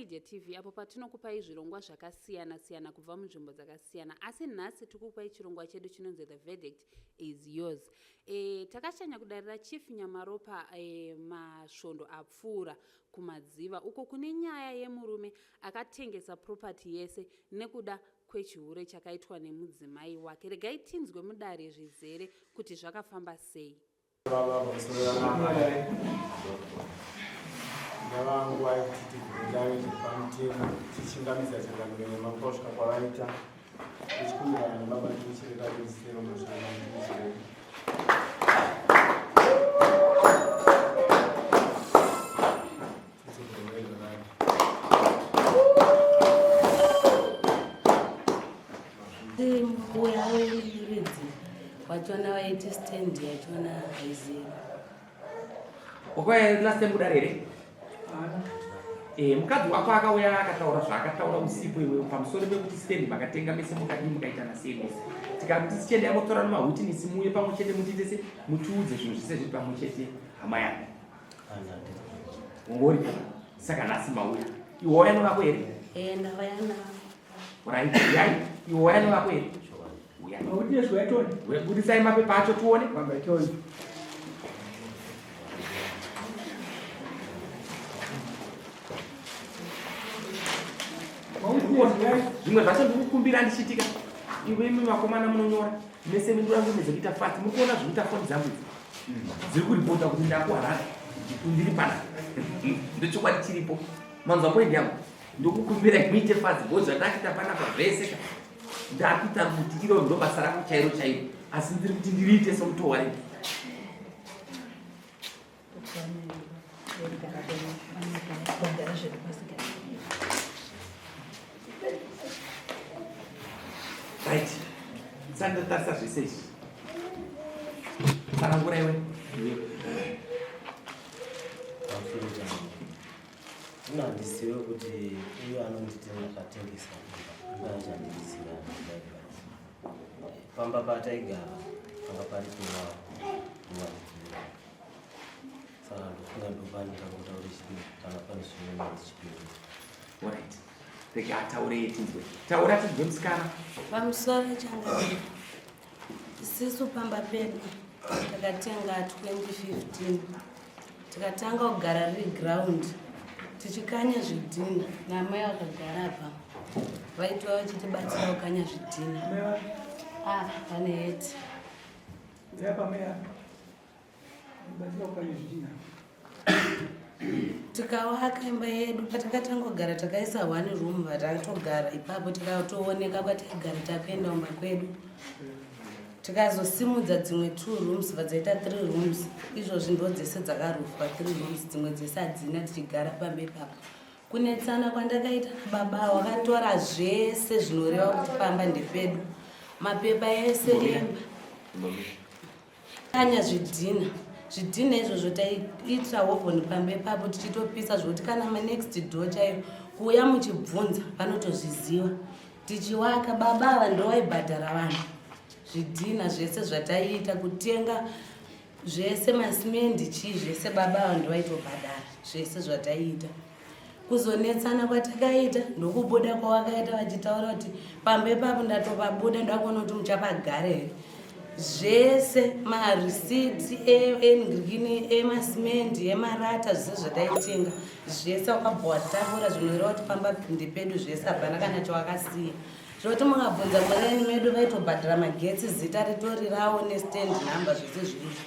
Media TV apo patinokupai zvirongwa zvakasiyana siyana kubva munzvimbo dzakasiyana. Asi nhasi tikukupai chirongwa chedu chinonzi The Verdict is Yours. E, takashanya kudarira Chief Nyamaropa e, masvondo apfuura kuMadziva uko kune nyaya yemurume akatengesa property yese nekuda kwechihure chakaitwa nemudzimai wake. Regai tinzwe mudare zvizere kuti zvakafamba sei. Baba pamusoro yamai ndava nguva yekuti tivhure dare zviri pamutemo tichingamidza changamire nemaposvika kwavaita tichikumbirana nebaba tichireka kuisero mazvina tichireka. Mbuya wemuridzi wachona waiti stand yachona haizivi. Wakauya last time kudare here? Eh, mukadzi wako akauya akataura zvaakataura usiku iwe pamusoro pekuti stand makatenga mese mukadii mukaitana sei mese. Tikati tichienda motora nemahwitinisi muuye pamwe chete mutiite se mutiudze zvinhu zvese zviri pamwe chete hama yangu. Ungori saka nhasi mauya. Iwe wauya nevako here? Eh, ndauya navo. Right, uyai. Iwe wauya nevako here? Uya. Budisai mapepa acho tione. Zvimwe zvacho ndikukumbira ndichitika. Iwe imi vakomana munonyora mese mindura ngume dzekuita fast. Muri kuona zvikuita foni dzangu idzi. Dziri kuripota kuti ndakuharare. Ndiri pana. Ndochokwadi chiripo. Manzwa point yangu. Ndokukumbira muite fast because zvandakuita panapa zvese ka. Ndakuita kuti iro ndo basa rangu chairo chairo. Asi ndiri kuti ndiriite semutowa rei. Right. Sandotarisa zvese izvi. Tsanangura iwe. Ini handizive kuti uyo anonditi ndakatengesa imba, imba yacho handiizive handidaigara. Pamba pataigara panga pari pewa saka ndofunga ndopanoita kutaura chipiri kana pane zvimwe ndichipiri. Alright. Rega ataure tinzwe. Taura tinzwe musikana. Pamusoro changamire. Isisu pamba pedu takatenga 2015 tikatanga kugara riri ground tichikanya zvidhina namai vakagara apa vaitwa vachitibatsira kukanya zvidhina ah vane heti Tikawaka imba yedu patakatanga kugara takaisa one room vatatogara ipapo tikatooneka kwataigara takuenda kumba kwedu tikazosimudza dzimwe two rooms vadzaita three rooms izvozvi ndo dzese dzakarufwa three rooms dzimwe dzese hadzina tichigara pamba ipapo kunetsana kwandakaita nababa wakatora zvese zvinoreva kuti pamba ndepedu mapepa ese emba Kanya zvidhina zvidhina izvozvo taiitira hovhoni pamba ipapo tichitopisa zvokuti kana manext door chaiyo kuuya muchibvunza vanotozviziva tichiwaka baba ava ndovaibhadhara vanhu zvidhina zvese zvataiita kutenga zvese masimendi chii zvese baba ava ndovaitobhadhara zvese zvataiita Kuzonetsana kwatakaita ndokubuda kwawakaita vachitaura kuti pamba ipapo ndatopabuda ndakuona kuti muchapagara here zvese marisiti engirikini emasimendi emarata zvese zvataitenga zvese wakabva watakura zvinoreva kuti pamba ndepedu zvese hapana kana chawakasiya zvekuti mukabvunza muraini medu vaitobhadhara magetsi zita ritori rawo nestand number zvese zvirizvo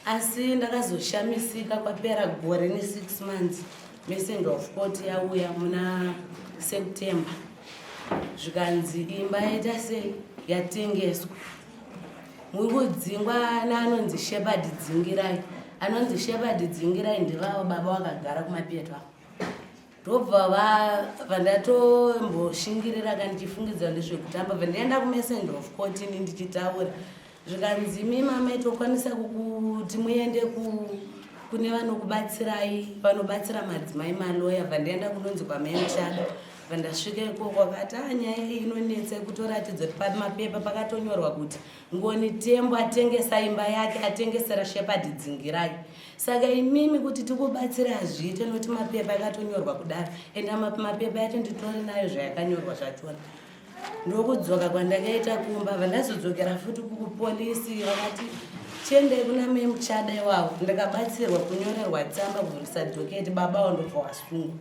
Asi ndakazoshamisika kwapera gore nesix months messenger of court yauya muna September zvikanzi imba yaita sei yatengeswa muri kudzingwa naanonzi Shepherd Dzingirai anonzi Shepherd Dzingirai ndivavo baba vakagara kumapeto avo ndobva vandatomboshingiriraka ndichifungidzira ndezvekutamba bva ndaenda kumessenger of court ini ndichitaura Zvikanzi imi mama tokwanisa kuti muende kune vanokubatsirai vanobatsira madzimai maloya bva ndaenda kunonzi kwamai mushado. Vandasvika ikoko akati a ah, nyaya iyi inonetsa yekutoratidza kuti pamapepa pakatonyorwa kuti Ngoni Tembo atengesa imba yake atengesera Shepherd Dzingirai. Saka imimi kuti tikubatsire hazviite nokuti mapepa akatonyorwa kudaro ende mapepa yacho nditori nayo zvayakanyorwa zvachona. Ndokudzoka kwandakaita kumba vandazodzokera futi kupolisi vakati chiendai kuna mai muchada iwavo ndikabatsirwa kunyorerwa tsamba kuvhurisa dhoketi baba wandobva wasungwa.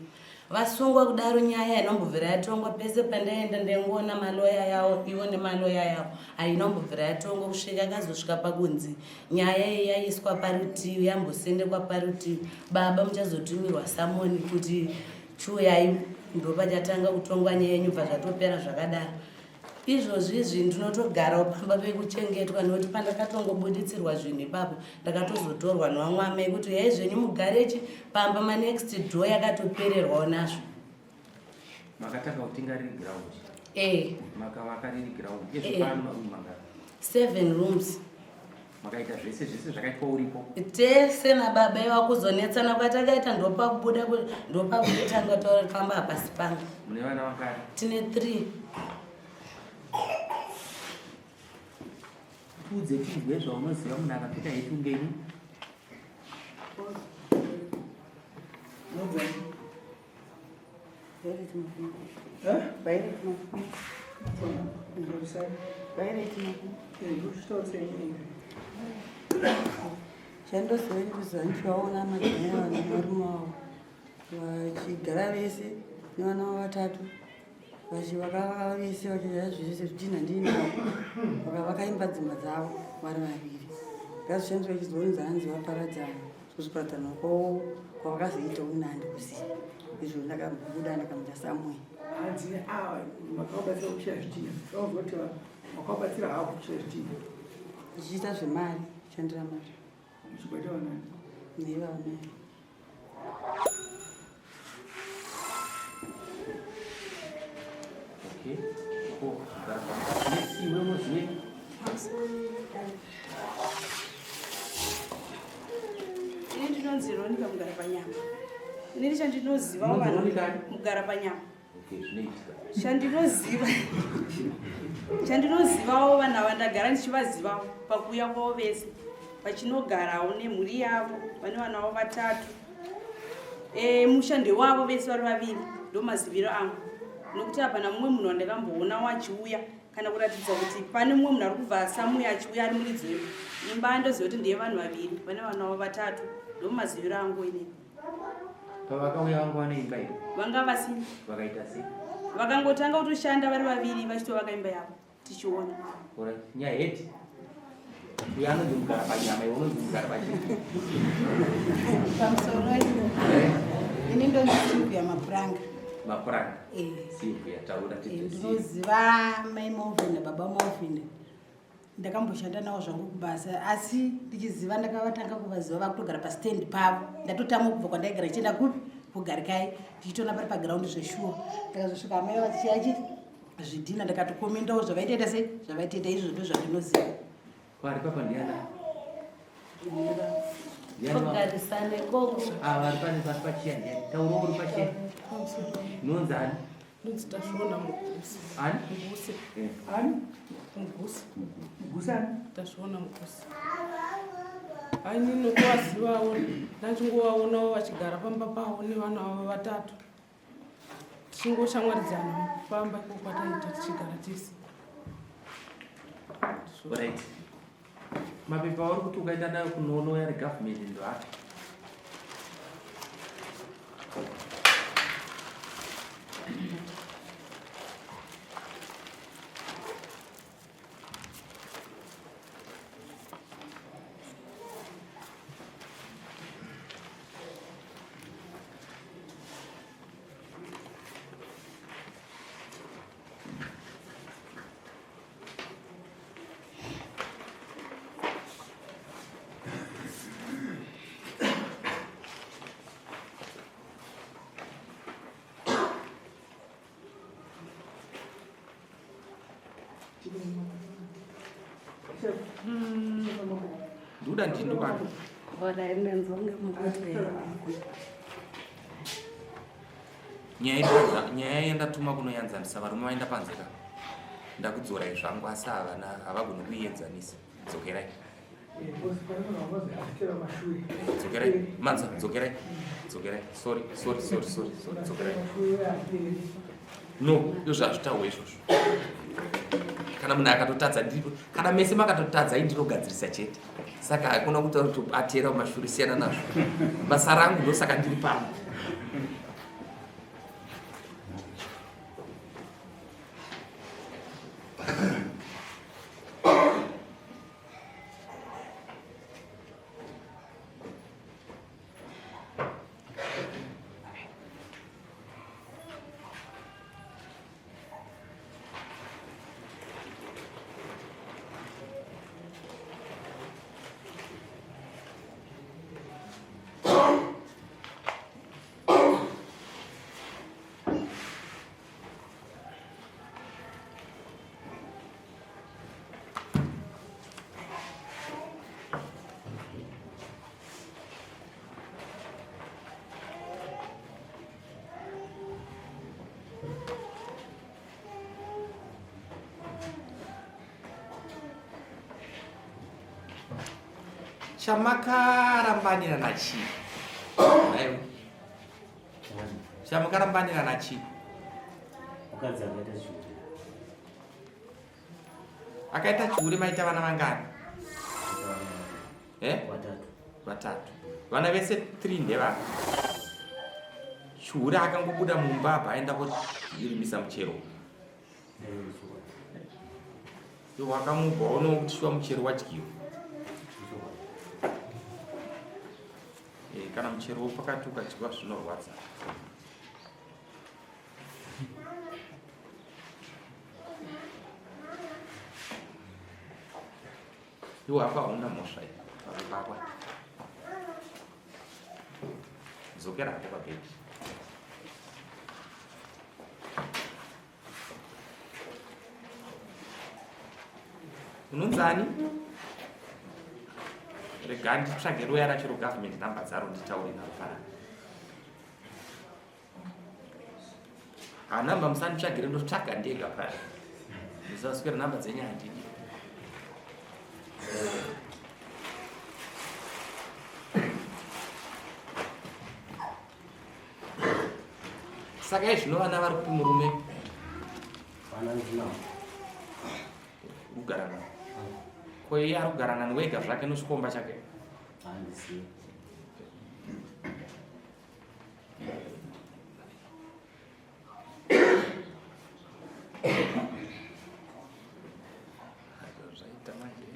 Vasungwa kudaro nyaya inombobvira yatongwa pese pandaenda ndaingoona maloya yawo ivo nemaloya yawo hainombobvira yatongwa kusvika akazosvika pakunzi nyaya iyi yaiswa parutivi yambosendekwa parutivi baba muchazotumirwa samoni kuti chiuyai ndopachatanga kutongwa nyaya yenyu bva zvatopera zvakadaro Izvozvi izvi ndinotogarawo pamba pekuchengetwa nekuti pandakatongobuditsirwa zvinhu ipapo ndakatozotorwa nevamwe amai kuti uyai zvenyu mugarechi pamba manext door yakatopererwawo nazvo. Makatanga kutenga riri ground? Eh. Makavaka riri ground. Izvo eh. pano maroom mangani? Seven rooms. Makaita zvese zvese zvakaitwa uripo? Tese nababa iwa kuzonetsana kwatakaita ndopakubuda ndopakutanga taura pamba hapasi panga. Mune vana vangani? Tine 3. Tiudze tinzwe zvaunoziva munhu akapfeka heti ungenyi? Chandoziva ndikuziva ndichivaona madzimai ava nevarume vavo vachigara vese nevana vavo vatatu vachivakavaka vese vachiita zvese zvidhinha ndiinavo vakavaka imba dzimba dzavo vari vaviri ngazvishandiswa ichizonzi hanzi vaparadzana Kuzviparadzana kwavo kwavakazoita ini handikuziva izvo ndakabuda ndikamuita somewhere. Hanzi ava makavabatsira kushaya zvitinha vakuziva kuti makavabatsira havo kushaya zvitinha. Ndichiita zvemari kushandira mari. Muchibata vanani? Neivava mai. Okay. Oh, next iwe unozive? Ini ndinonzi Ronica Mugara Panyama. Ini chandinoziva vanhu Mugara Panyama. Okay, zvinoitika. Chandinoziva chandinozivawo vanhu ava ndagara ndichivazivawo pakuuya kwavo vese vachinogarawo nemhuri yavo vane vana vavo vatatu. E, musha ndewavo vese vari vaviri ndomaziviro angu nokuti hapana mumwe munhu wandakamboonawo achiuya kana kuratidza kuti pane mumwe munhu ari kubva samuya achiuya ari muridzi wemba imba ndoziva kuti ndiye vanhu vaviri vane vana vavo vatatu ndomaziviro angu inini pavakauya vanga vane imba here vanga vasina vakaita sei vakangotanga kutoshanda vari vaviri vachitovaka imba yavo tichiona nyaya heti uyo anonzi mugara panyama iwe unonzi mugara pachii pamusoro eh? ini ndonzi silvia mapuranga mapuranga eh. silvia taura eh, ndinoziva mai movin nababa movin ndakamboshanda navo zvangu kubasa asi ndichiziva ndakavatanga kuvaziva vakutogara pastand pavo ndatotama kubva kwandaigara ndichienda kupi kugarikai ndichitoona pari pagraundi zveshuwa ndakazosvika amai vachiachi zvidhina ndakatokomendawo zvavaitoita sei zvavaitoita izvo ndo zvandinoziva Vari papa ndiana? Togarisane koko. Ah, vari pane pasi pachiya ndiani? Taura uri pachiya. Nonzi ani? Nonzi Tashona Mugusi. Ani? Mugusi. Eh. Ani? Mugusi. Mugusi ani? Tashona Mugusi. Ai ninotovazivawo ndachingovaonawo vachigara pamba pavo nevana vavo vatatu. Tichingoshamwaridzana mukufamba ikoko kwataiita tichigara tese. Right. Mapepa auri kuti ukaenda nayo kunoona regovernment ndoapi? Ndoda ndini pano. Bora inenzwa ngemukuti. Nyaya yandatuma kunoyanzanisa varume vaenda panze ka ndakudzorai zvangu asi havana havagoni kuienzanisa dzokerai dzokerai manza dzokerai dzokerai sorry sorry sorry sorry sorry dzokerai no ndozvo hazvitaurwe izvozvo kana munhu akatotadza ndiripo kana mese makatotadza i ndinogadzirisa chete saka hakuna kutaura kuti atera kumashure siyana nazvo basa rangu ndosaka ndiri pano Chamakarambanira nachii? Naiwe. Chamakarambanira nachii? Mukadzi akaita chihure. Akaita chihure maita vana vangani? Eh? Vatatu. Vatatu. Vana vese 3 ndevana. Chihure akangobuda mumba apa aenda korimisa muchero. Iwe wakamubva waona kuti shuwa muchero wadyiwa. Eh, kana muchero wepakati ukadyiwa zvinorwadza. Iwe hako hauna mhosva iyi pakubakwa. Dzokera hako pabhedhi. Unonzani? Rega nditsvage roya racho rogovernment number dzaro nditaure naro panapa. Hanamba musanditsvagire ndotsvaga ndega paya. Musaswera namba dzenyu handidi. Saka izvino vana vari kupi murume? Vana ndinavo. Kugara navo. Ko iye ari kugara nani wega zvake nechikomba chake? Handizivi. Zvaita manje.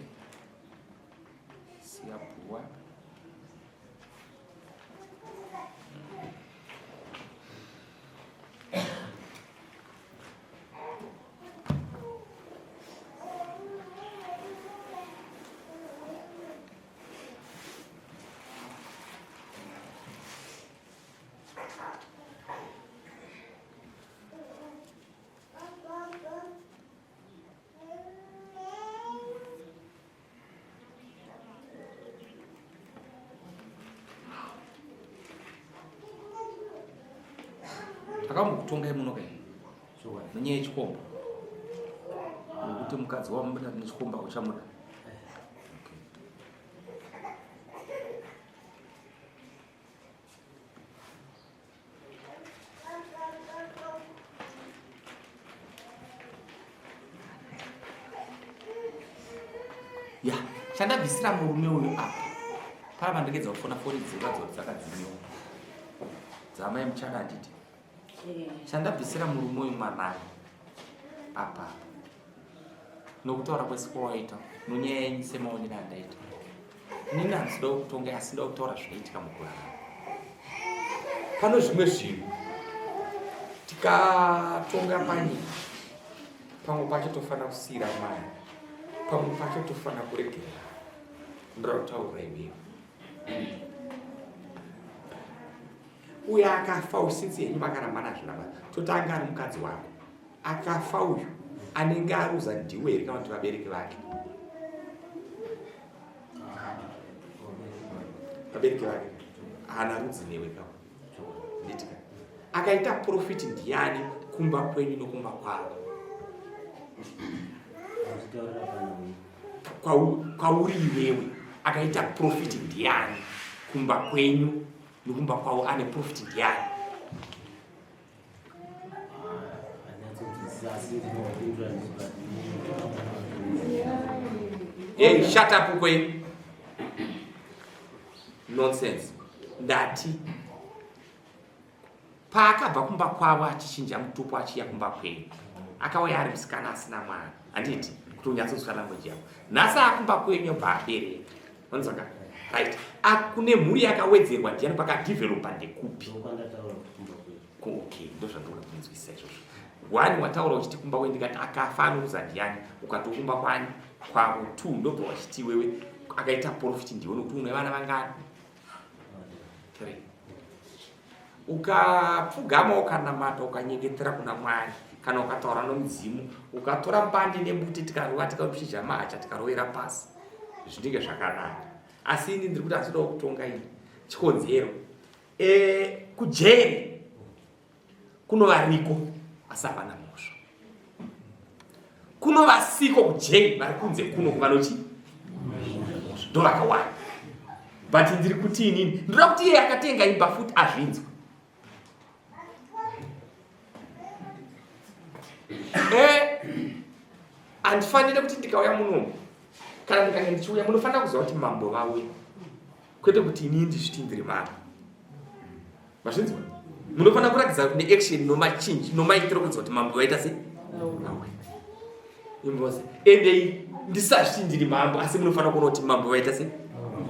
Siya bhuwa. Takambokutongai muno kai nenyaya yechikomba nokuti mukadzi wamuda nechikomba uchamuda. Ya, chandabvisira murume uyu apa pana pandingedza kufona foni dzekuratidza kuti dzakadzimiwa dzamai muchaka handiti chandabvisira murume uyu mwanayo apa nokutaura kwese kwawaita nonyaya yenyu semaonero andaita inini handisida kutonga asi ndoda kutaura zvinoitika mukurarama pano zvimwe zvinhu tikatonga panyika pamwe pacho tofanira kusiira mari pamwe pacho tofanira kuregerera ndoda kutaurira iwewe uyo akafa usinzi henyu makarambana zvinaba totanga ari mukadzi wako akafa uyu anenge aruza ndiwe here kana kuti vabereki vake vabereki vake haana rudzi newe ka nditika Akaita profit ndiani kumba kwenyu nokumba kwavo? Kwauri iwewe akaita profit ndiani kumba kwenyu nokumba kwavo ane profit ndiani? Hey, shut up kwe. Nonsense. Ndati paakabva kumba kwavo achichinja mutupo achiya kumba kwenyu akauya ari musikana asina mwana handiti kuti unyatsonzwa language yako nhasi akumba kwenyu obva abereka wanzwaka right kune mhuri yakawedzerwa ndiyani pakadevelopa ndekupi okay ndozvandoda kunzwisisa izvozvo one wataura uchiti kumba kwenyu ndikati akafa anoruza ndiyani ukati ukumba kwani kwavo two ndobva wachiti iwewe akaita profit ndiwe nokuti une vana vangani three ukapfugama ukanamata ukanyengetera kuna mwari kana ukataura nomudzimu ukatora mbande nebute tikarova tikapishija mahacha tikarovera pasi zvinenge zvakanaka asi ini ndiri kuti asidawo kutonga ini chikonzero e, kujeri kunovariko asi havana mhosva kunovasiko kujeri vari kunze kuno kuvanochi ndo vakawanda but ndiri kuti inini ndoda kuti iye akatenga imba futi azvinzwa eh, handifanire kuti ndikauya munomu kana ndikange ndichiuya munofanira kuziva kuti mambo vauya kwete kuti inini ndizviti ndiri mambo mazvinzwa munofanira kuratidza neaction nomachinji nomaitiro kuratidza kuti mambo vaita sei imbozi ende ndisazviti ndiri mambo asi munofanira kuona kuti mambo vaita sei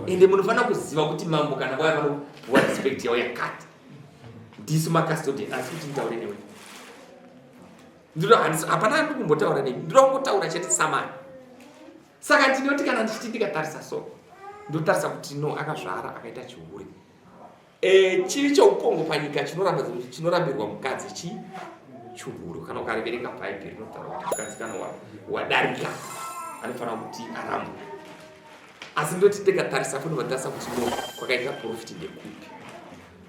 ende munofanira kuziva kuti mambo kana vaya vanopuwa respect yavo yakati ndisu macustodian asi kuti nditaure newe ndinoda hapana andiri kumbotaura nemi ndinoda kungotaura chete samani saka ndinoti kana ndichiti ndikatarisa so ndotarisa kuti no akazvara akaita chihure E, chivi choupongo panyika chinoramba chinorambirwa mukadzi chi chihure kana ukareverenga bhaibheri rinotaura kuti mukadzi kana wadarika anofanira kuti arambwe asi ndoti ndikatarisa futi vatarisa kuti no kwakaita profiti ndekupi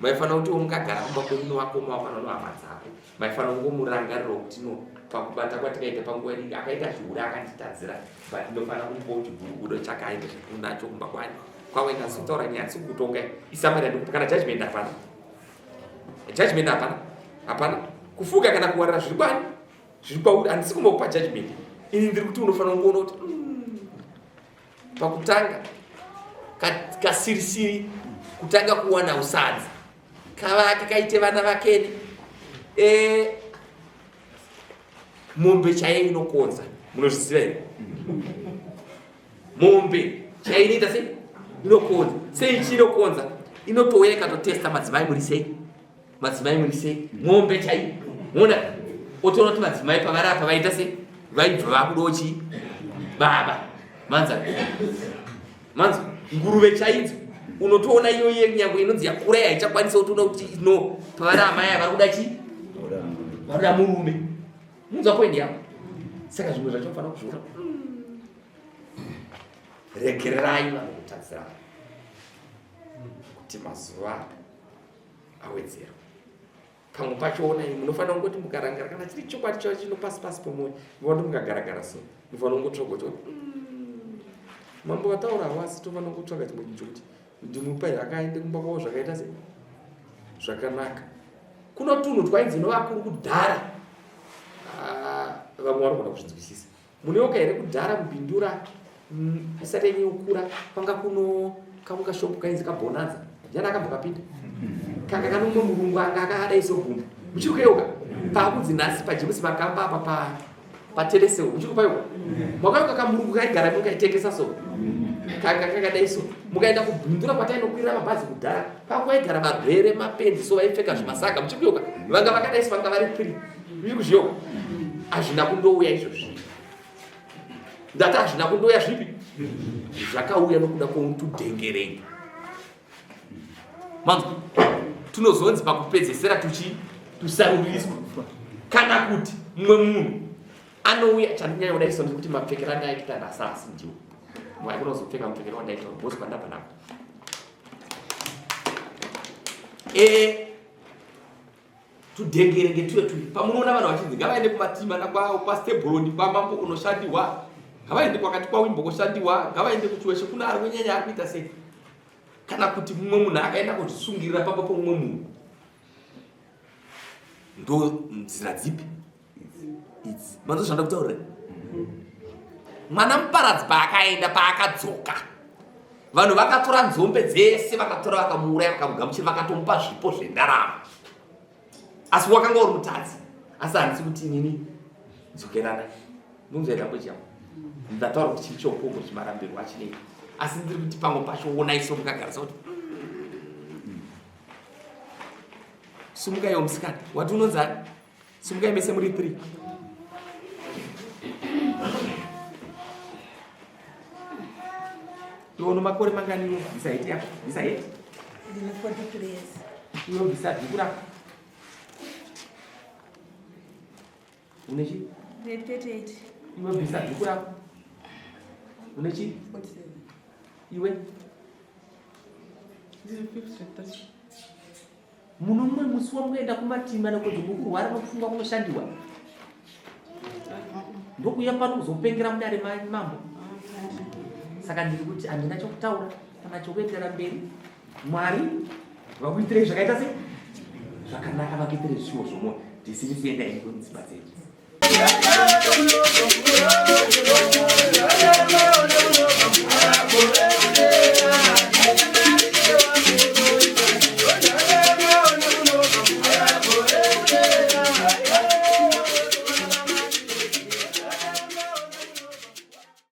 maifanira kuti mukagara kumba kwenyu nevakoma wako kana nohama dzako maifanira kungomurangarira kuti no pakubata kwatikaita panguva inenge akaita zvihure akanditadzira but ndinofanira kumupawo chigurugudo chakaenda unacho kumba kwani kwawenda asi kutaura nyaya asi kutonga isamari yandikupa kana judgment hapana judgment hapana hapana kufuga kana kuwarira zviri kwani zviri kwauri handisi kumbokupa judgment ini ndiri kuti unofanira kungoona kuti mm, pakutanga kasirisiri kutanga kuwana usadza kavake kaite vana vakeni e, mombe chaiyo inokonza munozviziva here mombe chaiyo inoita sei inokonza sei chi inokonza inotouya ikatotesta madzimai muri sei madzimai muri sei mombe chaiyo mona otoona kuti madzimai pavari apa vaita sei vaibva vakudawo chii baba manza manza nguruve chaidzo unotoona iyo yenyangwe inonzi yakura haichakwanisa kutoona kuti no pavari amai ava vari kuda chii vari kuda murume munzwa poindi yako saka zvimwe zvacho unofanira kuzviona regererai vanhu kutadzirana kuti mazuva awedzerwe pamwe pacho onai munofanira kungoti mukarangara kana chiri chokwadi chavo chino pasi pasi pomwoyo munofanira kuti mukagaragara so munofanira kungotsvaga kuti mm, mambo vataura havo asi tofanira kungotsvaga chimwe chinhu chokuti ndimupa akaende kumba kwavo zvakaita se zvakanaka kuno tunhu twainzi novakuru kudhara ah, vamwe vanogona kuzvinzwisisa Munoyoka here kudhara mubindura mm, isati yanyanya kukura kwanga kuno kamwe kashopu kainzi kabonanza ndiani akabva kapinda kanga kane umwe murungu anga akadai sogumbu muchiri kuyeuka paakunzi nhasi pajames makamba apa pa pateleseo muchiri kupayeuka makayeuka kamurungu kaigara mukaitengesa so kanga kakadai so mukaenda kubindura kwatainokwirira mabhazi kudhara pakwaigara varwere mapenzi so vaipfeka zvimasaga muchiri kuyeuka vanga vakadai so vanga vari three Uri kuzviona? Hazvina kundouya izvozvi. Ndati hazvina kundouya zvipi? Zvakauya nokuda kwoutudhengerenga. Manzwa? Tunozonzi pakupedzesera tuchi tusaruriswa. Kana kuti mumwe munhu anouya chandonyanya kuda iso ndekuti mapfekero andaita nhasi asi ndiwo. Mwai kunozopfeka mupfekero wandaita because kwandabva nako. Eh, Tudhengerenge tuye tuye pamunoona vanhu vachinzi ngavaende kumatima nakwastebroni kwamambo kunoshandiwa, ngavaende kwakati kwawimbo koshandiwa, ngavaende kuchiweshe kuna ari kunyanya ari kuita sei, kana kuti mumwe munhu akaenda kuzvisungirira pamba pomumwe munhu. Ndo nzira dzipi idzi manzo zvanda kutaurira? Mwana muparadzi paakaenda, paakadzoka, vanhu vakatora nzombe dzese, vakatora vakamuuraya, vakamugamuchira, vakatomupa zvipo zvendarama, asi wakanga uri mutadzi. Asi handisi kuti inini dzokerana ndonzoenda kwechiyangu ndataura kuti chiri choupombwe chimarambirwo achinei, asi ndiri kuti pamwe pacho onaiso mukagarisa kuti sumukaiwo musikana wati unonzani, sumukai mese muri 3. Iwe uno makore mangani iwe? Bvisa heti yako, bvisa heti. Ndine 43 years. Iwe bvisa dhuku rako. Une chii? Ndine 38. Iwe bvisa dhuku rako. Une chii? 47. Iwe? Ndine 53. Muno mumwe musi wamukaenda kumatima nekunzi muri kurwara nokufunga kunoshandiwa, ndokuuya pano kuzopengera mudare mambo. Saka ndiri kuti handina chokutaura kana chokuendera mberi. Mwari vakuitirei zvakaita sei zvakanaka, vakuitirei zvishuwo zvomwoyo. Tisinisienda iko mudzimba dzedu.